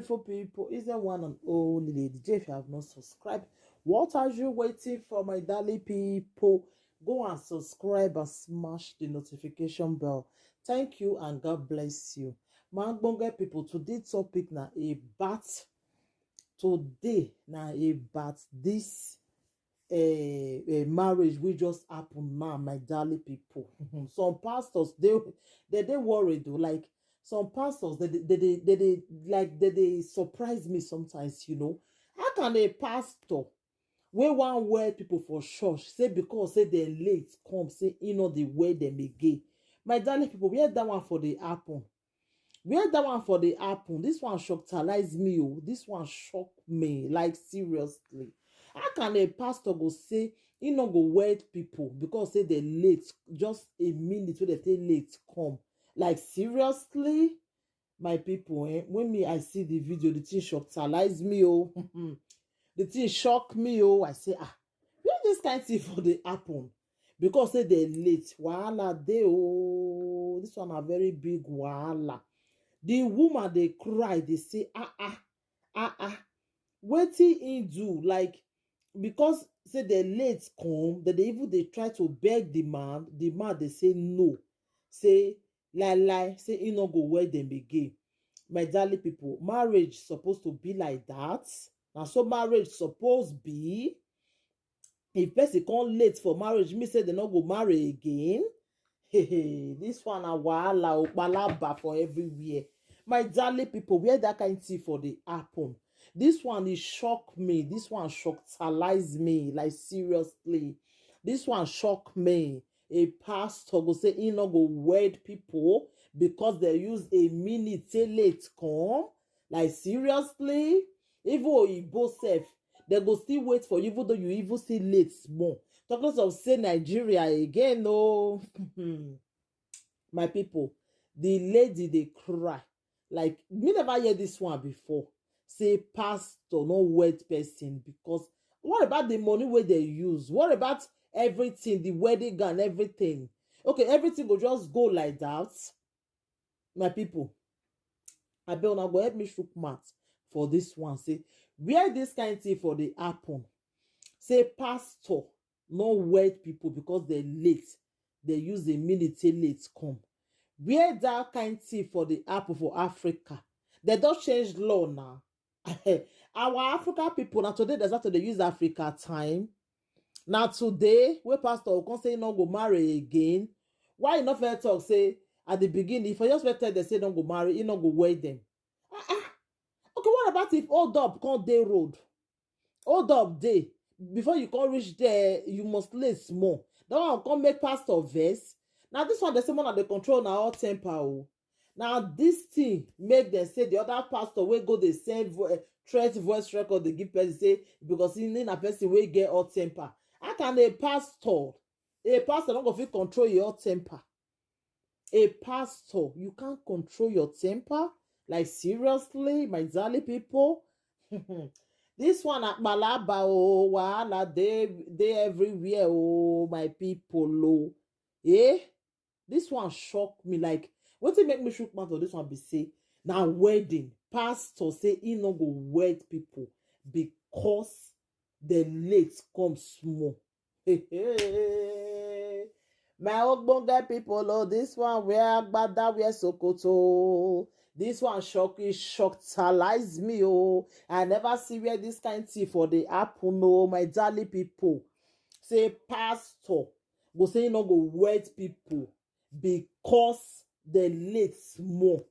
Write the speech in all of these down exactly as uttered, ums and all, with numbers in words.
Beautiful people, is the one and only Lady J. If you have not subscribed, what are you waiting for, my darling people? Go and subscribe and smash the notification bell. Thank you and God bless you. My ogbonge people, today topic na about, today na about this uh, uh, marriage we just happen now, my darling people. Some pastors, they they they worried though. Like, some pastors, they they they, they, they like they, they surprise me sometimes. You know, how can a pastor where one word people for church say because say they late come say you know the way they may gay? My darling people, where that one for the happen? Where that one for the happen? This one shockalize me. Oh, this one shock me. Like, seriously, how can a pastor go say he no go word people because say they late, just a minute wey they take late come? Like, seriously, my people, eh? When me I see the video, the thing shockalize me. Oh, the thing shock me. Oh, I say, ah, where this kind thing for the happen? Because say they late, wahala dey. Oh, this one a very big wahala. The woman they cry, they say, ah ah, ah ah, wetin he do? Like, because say they late come, that they even they try to beg the man. The man they say no, say lie lie, say he no go where them again. My darling people, marriage supposed to be like that. Now so marriage supposed be. If person come late for marriage, me say they no go marry again. Hey, hey, this one a wahala, opalaba for everywhere. My darling people, where that kind thing for the happen? This one is shock me. This one shockalize me. Like, seriously, this one shock me. A pastor go say he no go wed people because they use a minute say late come. Like, seriously, even oyibo sef, they go still wait for you even though you even see late small. Talk less of say Nigeria again. No. My people, the lady they cry. Like, me never hear this one before. Say pastor no wet person because what about the money where they use? What about everything, the wedding gown, everything? Okay, everything go just go like that. My people, I bet una go help me shook mouth for this one. Say, where this kind thing for the happen? Say pastor no wed people because they late. They use a minute say late come. Where that kind thing for the happen for Africa? They don't change law now. Our African people now today, there's to they use Africa time. Now today, where pastor will come say he no go marry again. Why you not fair talk say at the beginning, if I just fair tell them say don't go marry, he no go wed them. Ah, ah. Okay, what about if hold up come day road? Hold up day. Before you come reach there, you must late small. That one come make pastor vex. Now this one, they say man, they control now all temper. Oh. Now this thing make them say the other pastor will go the same vo- eh, threat voice record they give person say because he need a person will get all temper. How can a pastor, a pastor not go fit control your temper? A pastor, you can't control your temper? Like, seriously, my jolly people. This one at Malaba, oh, wahala, they they everywhere, oh, my people, oh. Eh? This one shocked me. Like, what it make me shook mouth for this one be say, now wedding, pastor say he no go wed people because the late come small. Hey, hey. My ogbonge people, oh, this one where Agbada wear Sokoto. This one shock is shockalize me. Oh, I never see where this kind thing for the happen. Oh, my jolly people. Say pastor go say you no go wed people because the late small.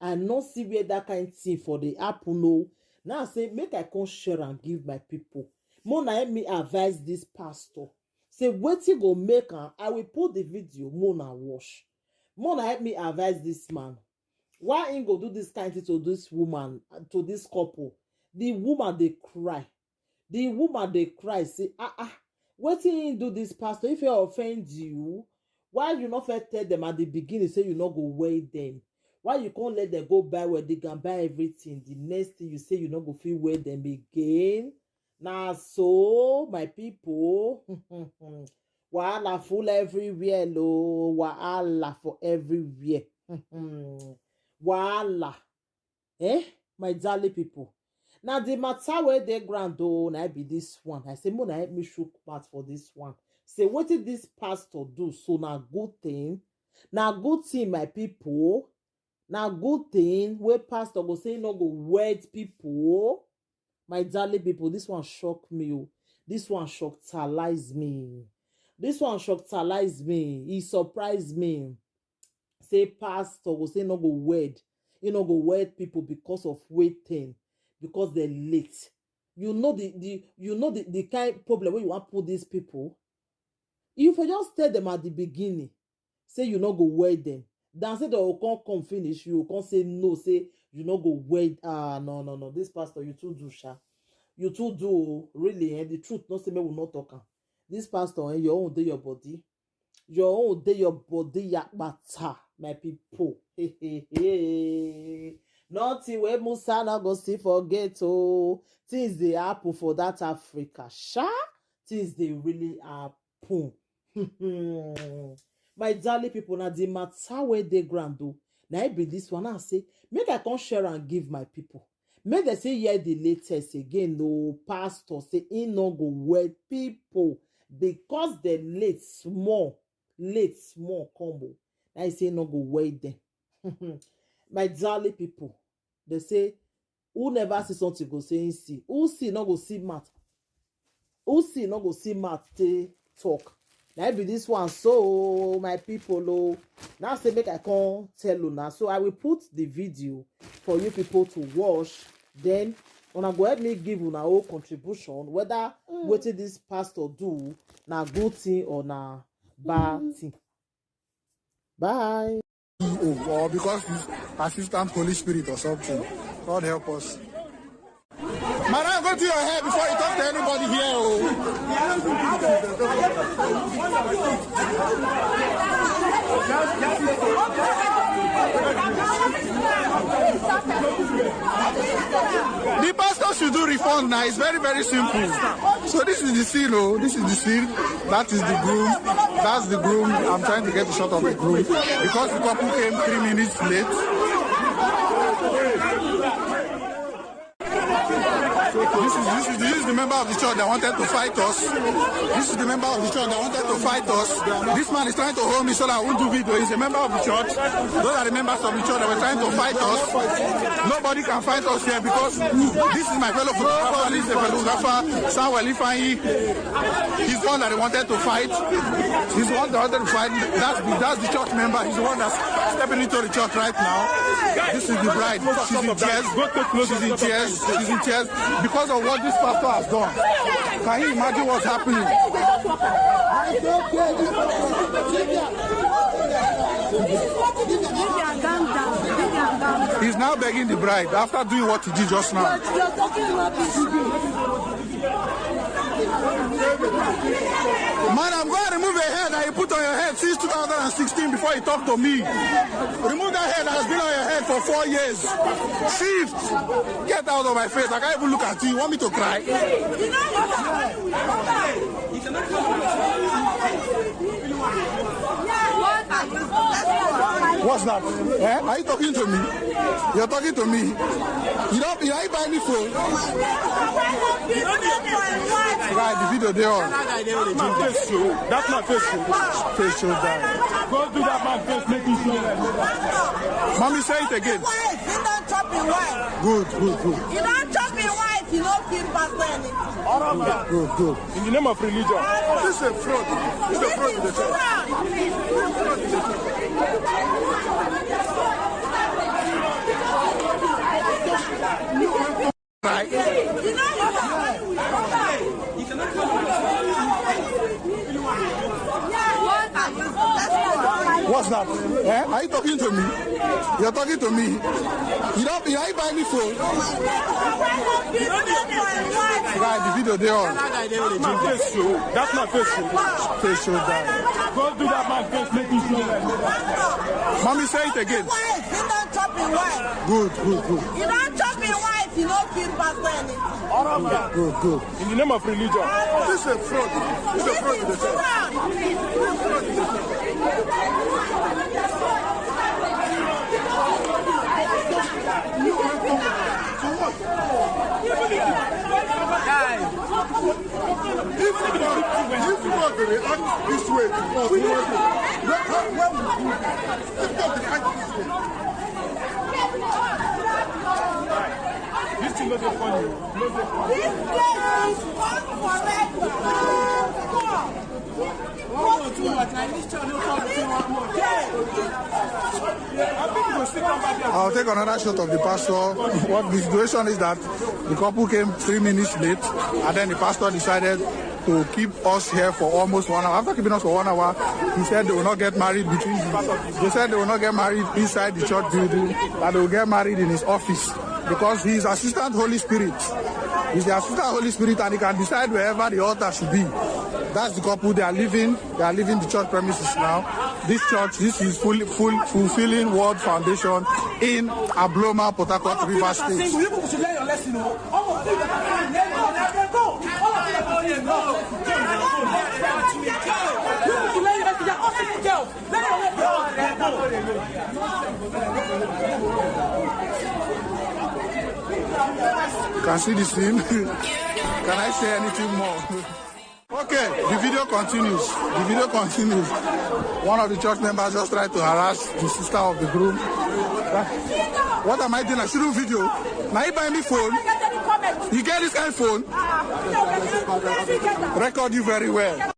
I no see where that kind thing for the happen. Oh, now say make I come share and give my people. Mona help me advise this pastor. Say wetin go make am. I will put the video. Mona watch. Mona help me advise this man. Why he go do this kind thing to this woman, to this couple? The woman they cry. The woman they cry. Say, ah ah, wetin he do this pastor? If he offend you, why you not first tell them at the beginning say you not go wed them? Why you can't let them go buy wedding and buy everything? The next thing you say you not go feel wed them again. Now so my people, wahala full everywhere, lo, wahala for everywhere. Wahala. Eh? My darling people, now the matter where they ground though, na be this one. I say, Mona, help me shook mouth for this one. Say, what did this pastor do? So na good thing. Na good thing, my people. Na good thing where pastor go say no go wed people. My darling people, this one shock me. Oh. This one shockalize me. This one shockalize me. He surprised me. Say pastor go say no go wed. You no go wed people because of waiting, because they're late. You know the the you know the, the kind problem where you want to put these people. You for just tell them at the beginning, say you no go wed them. Then say they will come come finish, you come say no, say you no go wed. Ah, no, no, no. This pastor, you too do sha. You too do oh, really, and eh? The truth, not say me will not talk. Am. This pastor, eh, your own day, your body. Your own day, your body, yakbata, my people. Hey, hey, hey. Nothing where Musa not go see forget. Oh, things they happen for that Africa. Sha? Things they really happen. My darling people, now the matter where they ground though. Now I be this one. I say, make I come share and give my people. Make they say yeah the latest again. No pastor say he no go wed people because they late small, late small combo. I say no go wed them. My darling people, they say who never see something go say he see. Who see no go see math. Who see no go see math they talk. Now be this one. So my people, oh, now say make I come tell you now. So I will put the video for you people to watch. Then when I go help me give you our contribution, whether mm. Waiting this pastor do na good thing or na bad mm. Thing. Bye. Or because he's assistant Holy Spirit or something. God help us. Madam, go to your hair before you talk to anybody here. Oh. The pastor should do refund now. It's very, very simple. So this is the seal, oh. This is the seal. That is the groom. That's the groom. I'm trying to get a shot of the groom because the couple came three minutes late. This is, this is, this is the member of the church that wanted to fight us. This is the member of the church that wanted to fight us. This man is trying to hold me so that I won't do video. He's a member of the church. Those are the members of the church that were trying to fight us. Nobody can fight us here because this is my fellow photographer. This is a photographer, Samuel Ifeanyi. He's the one that he wanted to fight. He's the one that wanted to fight. That's the, that's the church member. He's the one that's stepping into the church right now. This is the bride. She's in tears. She's in tears. She's in tears because of what this pastor has done. Can you imagine what's happening? He's now begging the bride after doing what he did just now. Man, I'm going to remove a hair that you put on your head since two thousand sixteen before you talk to me. Remove that hair that has been on your head for four years. Shift. Get out of my face. I can't even look at you. You want me to cry? What's that? Eh? Are you talking to me? You're talking to me. You don't, you don't buy me phone. Right, the video they on. That man face show. That man face show. Face show die. Go do that man face, make him show. Mommy, say it again. Wife, he don't chop him wife. Good, good, good. He don't chop him wife, he no kill pastor anything. Good, good, good. In the name of religion. This is a fraud. This is a fraud with the church. Right. What's that? Eh? Are you talking to me? You're talking to me. You don't, you don't buy me phone. Guy, the video they on. That man face show. That man face show. Face show die. Go do that man face, make him show. Mommy, say it again. Wife, he don't chop him wife. Good, good, good. He don't chop him wife, he no kill pastor anything. Good, good, good. In the name of religion. This is a fraud. This is a fraud with the church. This thing no dey funny. No dey funny. This place is gone forever. One more, two more, na this church no come between one more. Yeah. I think we go still come back there. I'll take another shot of the pastor. What the situation is that the couple came three minutes late, and then the pastor decided to keep us here for almost one hour. After keeping us for one hour, he said they will not get married between the, they said they will not get married inside the church building, that they will get married in his office, because he is assistant Holy Spirit. He's the assistant Holy Spirit, and he can decide wherever the altar should be. That's the couple. They are leaving. They are leaving the church premises now. This church, this is fully, full, fulfilling World Foundation in Abloma, Port Harcourt, Rivers State. You people should learn your lesson, oh. All of you that are learn your lesson. Go. All of you that are learn your lesson. You people should learn your lesson. They are all single girls. Learn your lesson. You can see the scene. Can I say anything more? Okay, the video continues. The video continues. One of the church members just tried to harass the sister of the groom. What am I doing? I shouldn't video. Now you buy me phone. You get this kind of phone. Record you very well.